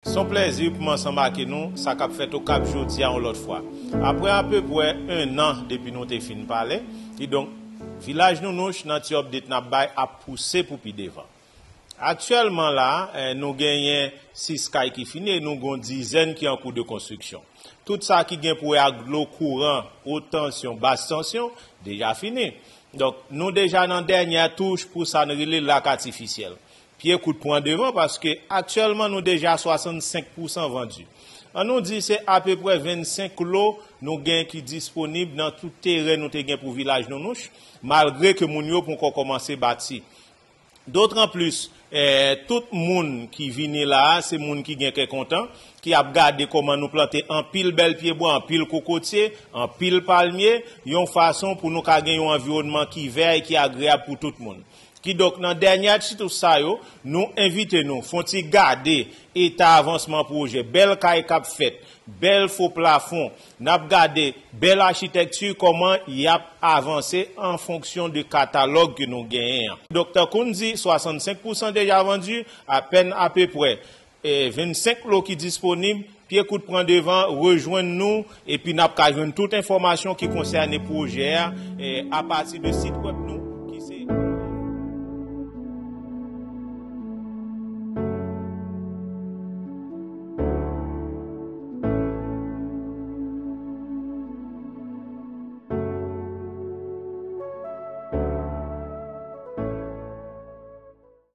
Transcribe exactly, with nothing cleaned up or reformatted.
Se yon plèzi pou m ansanm ak nou, sa k ap fèt Okap jodi a yon lòt fwa. Apre apeprè en an depi nou te fin pale, kidonk, Vilaj Nounouch nan ti update n ap bay ap pouse pou pi devan. Aktyèlman la, eh, nou genyen sis kay ki fini e nou gon dizèn ki an kou de konstriksyon. Tout sa ki gen pou wè ak dlo, kouran, wot tansyon, bas tansyon, deja fini. Donk, nou deja nan dènyè touch pou sa n rele lak atifisyèl. Pye kout pran devan paske aktyèlman nou deja swasannsenk pousan vandi. An nou di se apeprè vennsenk lo nou gen ki disponib nan tout teren nou te gen pou Vilaj Nounouch, malgre ke moun yo poko kòmanse bati. Dotranplis, eh, tout moun ki vini la a, se moun ki gen kè kontan, ki ap gade kòman nou plante anpil bèl pyebwa, anpil kokotye, anpil palmye, yon fason pou nou ka gen yon anviwònman ki vè e ki agreyab pou tout moun. Kidonk, nan dènyè ti touch sa yo, nou envite nou fè yon ti gade eta avansman pwojè, bèl kay k ap fèt, bèl fo plafon, n ap gade bèl achitèkti, kòman y ap avanse an fonksyon de katalòg ke nou genyen an. Donk, tankou n di, swasannsenk pousan deja vandi, apèn apeprè, eh, vennsenk lo ki disponib, pye kout pran devan, rejwenn nou, epi n ap ka jwenn tout enfòmasyon ki konsène pwojè a, eh, apati de sit wèb nou.